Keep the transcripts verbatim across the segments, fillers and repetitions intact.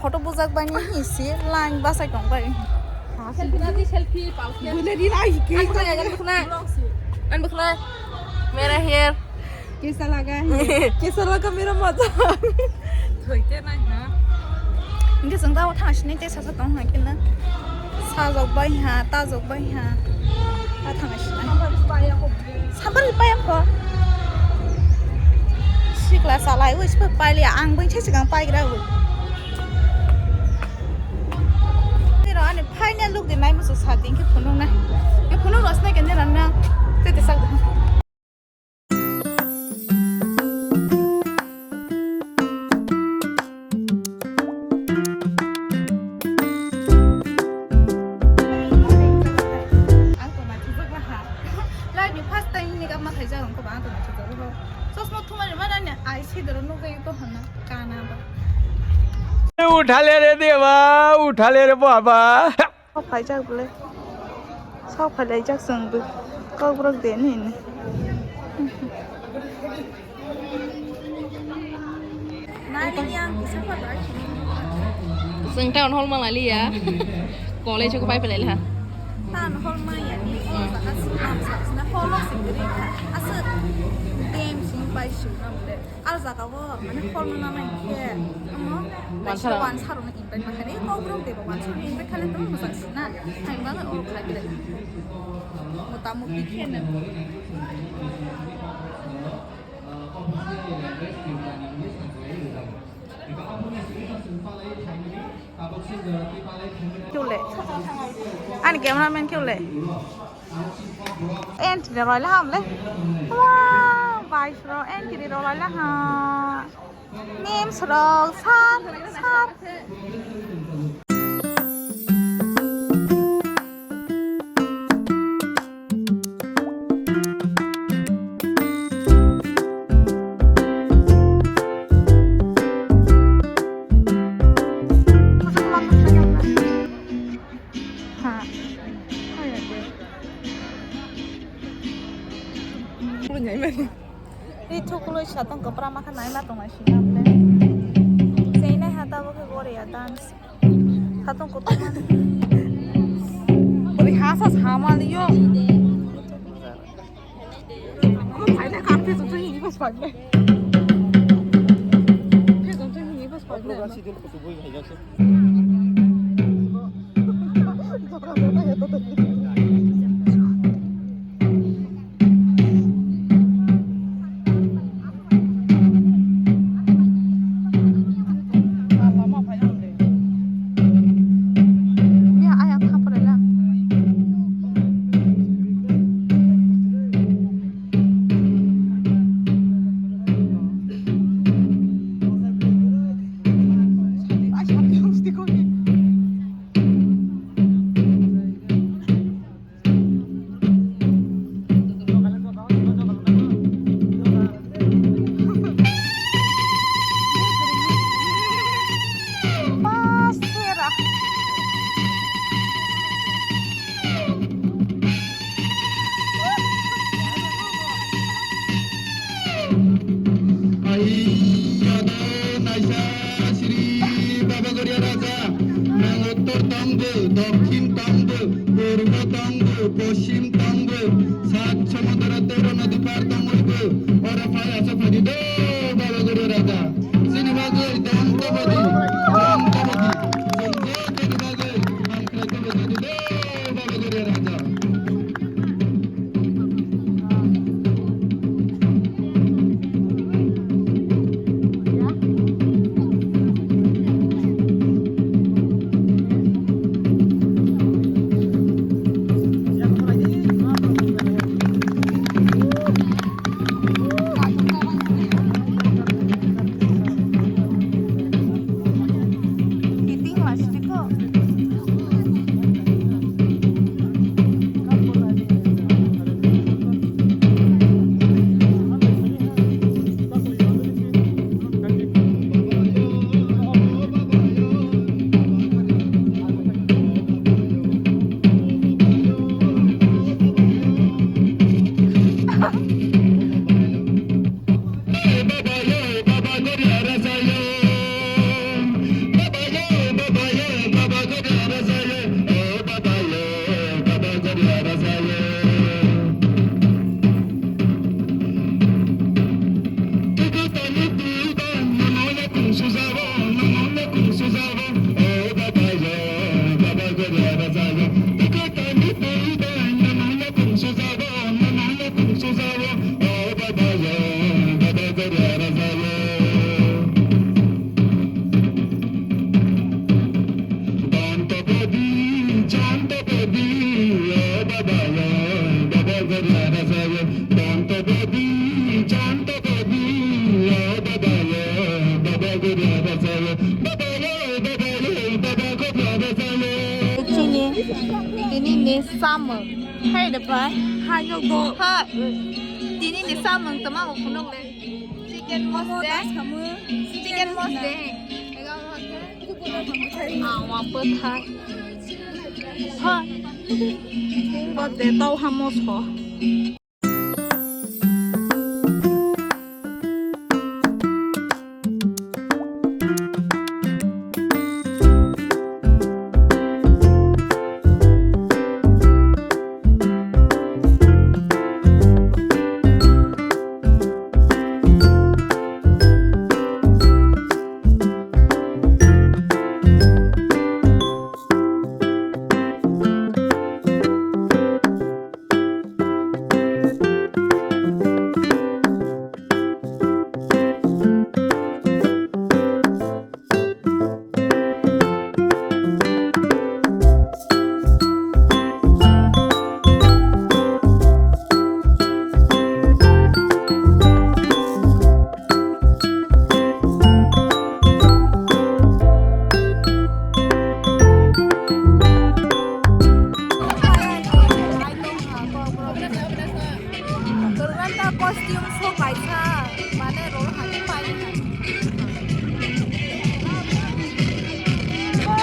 Photo bujak bai ni hi si line bachai tong bai. Selfie na di, selfie, pau khe. Bule di lai ke. An bwkhwnai, an bwkhwnai. An bwkhwnai. Mera hair. Kaisa laga hai. Kaisa laga mera maza. Thoi te nai ha. Hingke chwng tamo thang sini te sasa tong hai kena. Sajok bai ha, tajok bai ha. Ta thang sini. Sambar paya ko. Sikla salai ui sipa pailiya ang bai se sikang paigra ui. Tiro ani final look di nai musu sa ding ke phunuk nai. Ke phunuk ros nai ke ne ran na. Te te sak. Ang to naithokjak laha. Life ni first time makeup ma khaijak, ang to ba ang to naithokjak laha. Chosma thumani ma nani eye shadow rok nukjagwi to hwnna kana ba. उठा ले रे देवा, उठा ले रे बाबा। Sok phaijak bwle. Sok phailaijak chwng bw. Kokborok den hini. Chwng town hall ma lailiya. College o pai phailai laha. Town hall ma ya ni. O jaga swnam sa sna hall o singri kha. Aswk dem sing pai swnam le. Al jaga o mane hall no nanai khe omo wansara, wansara no invite ma khainai, kokborok de bo wansara no invite khainai, tamo mwchang sina hai bang oro khai bile mota moti khe no. Kule. Ani cameraman kule. Entry roi la ham le. Wow, vice rok entry roi la ha. Memes rok sar sar. Ha. Ri thukuloi satong kwpra ma kha naima tongnai sina ble. Cheinai ha tabuk khe Korea dance. Satong kwpra ma. Bwrwi ha sa sama liyo. Omo phaina kan phe jong hini bas phaina. Phe jong hini bas phaina. Ai, yado naisa Sri Baba Goria Raja, nang uttor tongbo, dokhin tongbo, purbo tongbo, poschim tongbo, sat somudro tero nodi par tongbo, oro phai aso phai di do, Baba Goria Raja. Chini bagwi dam tobodi, dam tobodi, chini bagwi hamkrai tobodi do, Baba Goria Raja. Chini, tini ni samung. Hai da pai. Hai yok do. Hai. Tini ni samung tama mo phunuk le. Chicken mos de. Chicken mos de. Awa bwthai. Ha. Bo de tau ha mos ho. Rwganta costume so kaisa, mane rol hani pai.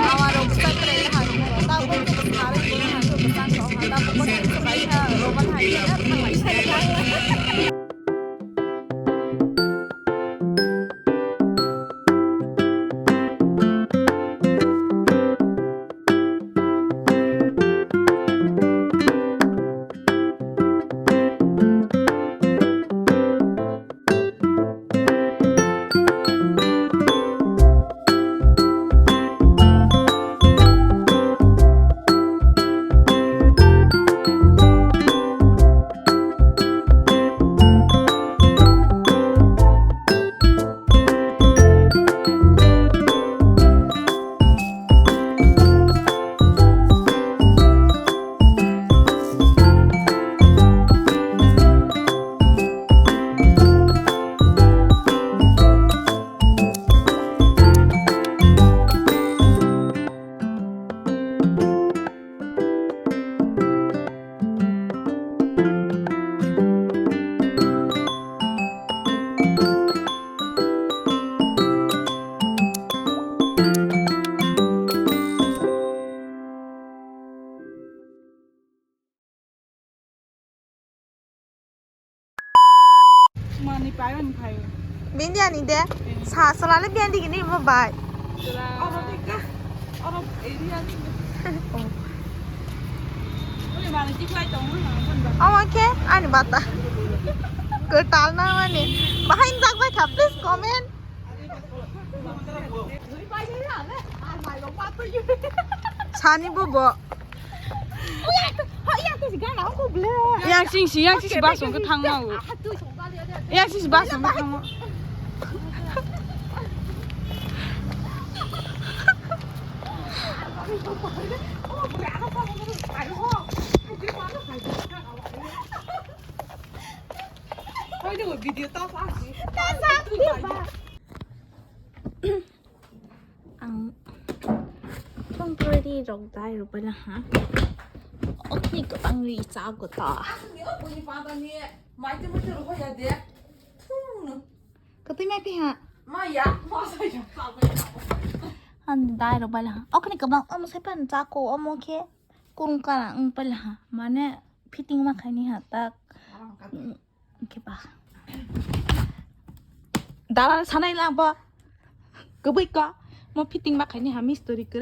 Awa rok bwsa kwrwi hani, ta bo khe bwsa rok bo hani, bwsa rok ha, ta bo costume so kaisa, roman hani, thang lai sai. Mani payon khai. Bini ani de. Sa salale bini digi ni mo bai. Oro de ka. Oro area ni. Oh. Ore mani ki khai tong na. Omo khe ani bata. Kwtal na mani. Bahai jak bai kha, please comment. Sani bo bo. Yang sing si, yang sing si basong ke thang mau. Yang sing si basong ke thang mau. Video ta sa si. Ang tong ready rok dai rok bala ha. Okay, kwbang ri cha go ta. Katwi mai pi ha. Ang dai rok bala ha. Okay, kwbang omo sai pan cha ko omo khe kurung kana ang bala ha. Mane fitting ma khaini ha tak. Hwnkhe ba. Dalal sanai lang bo. Kwbui ko. Mo fitting ma khaini ha mistori kwrwi.